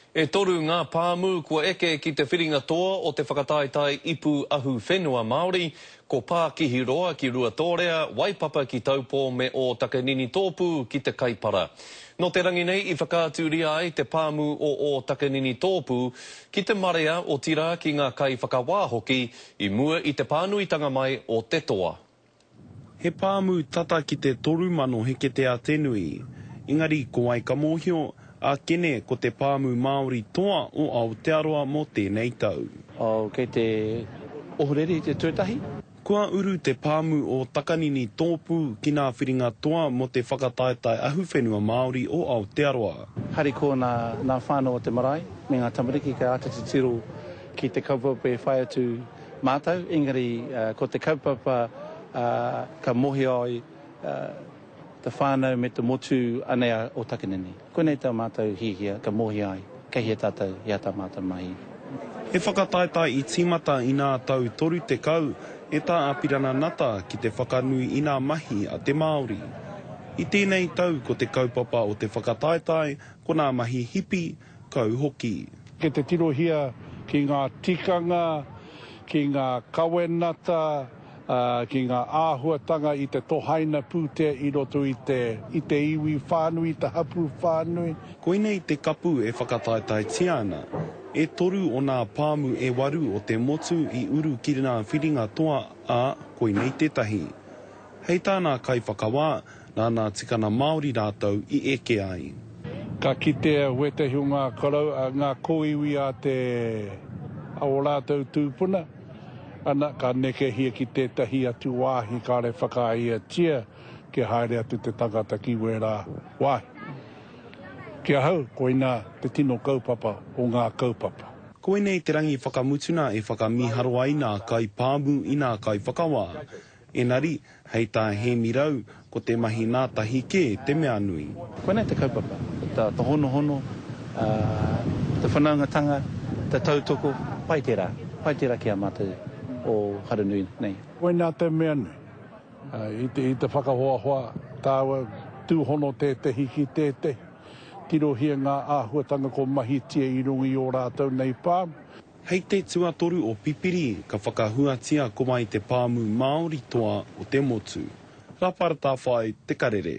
E toru ngā pāmu kua eke ki te whiringa toa o te whakataetae Ipu Ahuwhenua Māori, ko Pākihiroa ki Ruatōrea, Waipapa ki Taupō me Ōtakenini Tōpū ki te Kaipara. Nō te rangi nei i whakaaturia ai te pāmu o Ōtakenini Tōpū ki te marea, otirā ki ngā kaiwhakawā hoki, i mua i te pānuitanga mai o te toa. He pāmu tata ki te 3,000 heketea te nui. Engari ko wai ka mōhio, ākene ko te pāmu Māori toa o Aotearoa mō tēnei tau. Oh, kei te ohorere te tuatahi. Kua uru te pāmu o Takanini Tōpū ki nā whiringa toa mō te whakataetae ahuwhenua Māori o Aotearoa. Harikoa nā, nā whānau o te marae me ngā tamariki ka āta titiro ki te kaupapa e whai atu Mātou, engari ko te kaupapa ka mohio ai te whānau me te motu anei a Otakenene. Koinei tā mātou hiahia ka mohio ai kei hea tātou i a tā mātou mahi. He whakataetae i tīmata i nā tau 30 e Tā Apirana Ngata ki te whakanui i nā mahi a te Māori. I tēnei tau ko te kaupapa o te whakataetae ko nā mahi hipi, kau hoki. Ki te tirohia ki ngā tikanga, ki ngā kawenata, ki ngā āhuatanga i te tohaina pūtea i roto i te, i te iwi whānui, i te hapū whānui. Koinei te kapu e whakataetaetia ana. E toru o nā pāmu e waru o te motu i uru ki nā whiringa toa, ā, koinei tētahi. Hei tā nā kaiwhakawā, nā nā tikana Māori rātou i eke ai. Ka kitea wētahi o ngā korou, ngā kōiwi a te, a ō rātou tūpuna, ana, ka nekehia ki tētahi atu wāhi kāore whakaaeatia kia haere atu te tangata ki wērā wāhi. Ki ahau, koinā te tino kaupapa o ngā kaupapa. Koinei te rangi whakamutuna e whakamīharo ai nā kaipāmu i nā kaiwhakawā. Engari, hei tā Hēmi Rau, ko te mahi ngātahi kē te mea nui. Koinei te kaupapa, te honohono, te whanaungatanga, te tautoko, pai tērā, pai tērā ki a mātou o Haranui nei. Koinā te mea nui, i te whakahoahoa tāua, tūhono tētehi ki tētehi, tirohia ngā āhuatanga ko mahitia i runga i ō rātou nei pāmu. Hei te tuatoru o Pipiri ka whakahuatia ko wai te pāmu Māori toa o te motu. Rāwhara Tāwhai, Te Karere.